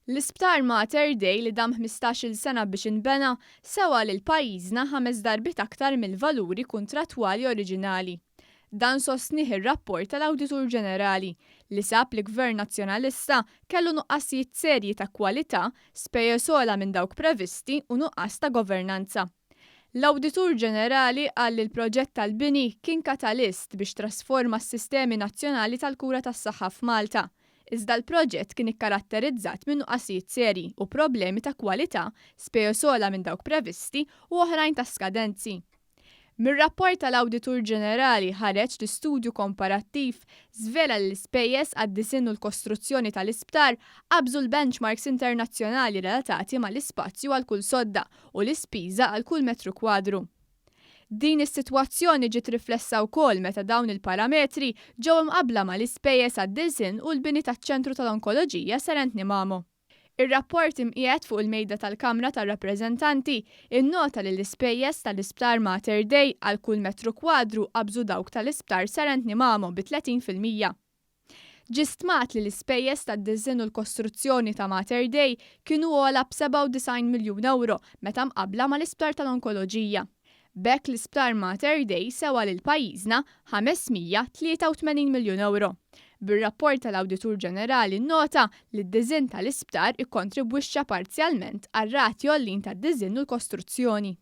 L-Isptar Mater Dei li dam 15-il sena biex inbena sewa lil pajjiżna ħames darbiet aktar mill-valuri kuntrattwali oriġinali. Dan sostnieh ir-rapport tal-Awditur Ġenerali li sab li Gvern Nazzjonalista kellu nuqqasijiet serji ta' kwalità, spejjeż ogħla minn dawk previsti u nuqqas ta' governanza. L-Awditur Ġenerali qal li l-proġett tal-bini kien katalist biex trasforma s-sistemi nazzjonali tal-kura tas-saħħa f'Malta. Iżda l-proġett kien ikkaratterizzat minn nuqqasijiet serji u problemi ta' kwalità, spejjeż ogħla minn dawk previsti u oħrajn ta' skadenzi. Mir-rapport tal-Awditur Ġenerali ħareġ li studju komparattiv żvela li l-ispejjeż għad-disinn u l-kostruzzjoni tal-isptar qabżu l-benchmarks internazzjonali relatati mal-ispazju għal kull sodda u l-ispiża għal kull metru kwadru. Din is-sitwazzjoni ġiet riflessa wkoll meta dawn il-parametri ġew imqabbla mal-ispejjeż għad-disinn u l-bini taċ-Ċentru tal-Onkoloġija Sir Anthony Mamo. Ir-rapport imqiegħed fuq il-mejda tal-Kamra tar-Rappreżentanti innota li l-ispejjeż tal-Isptar Mater Dei għal kull metru kwadru qabżu dawk tal-Isptar Sir Anthony Mamo bi 30%. Ġie stmat li l-ispejjeż tad-disinn u l-kostruzzjoni ta' Mater Dei kienu ogħla b'97 miljun ewro meta mqabbla mal-Isptar tal-Onkoloġija. B'hekk l-Isptar Mater Dei sewa lil pajjiżna 583 miljun ewro. Bir-rapport tal-Awditur Ġenerali nnota li d-disinn tal-isptar ikkontribwixxa parzjalment għar-rati għoljin tad-disinn u l-kostruzzjoni.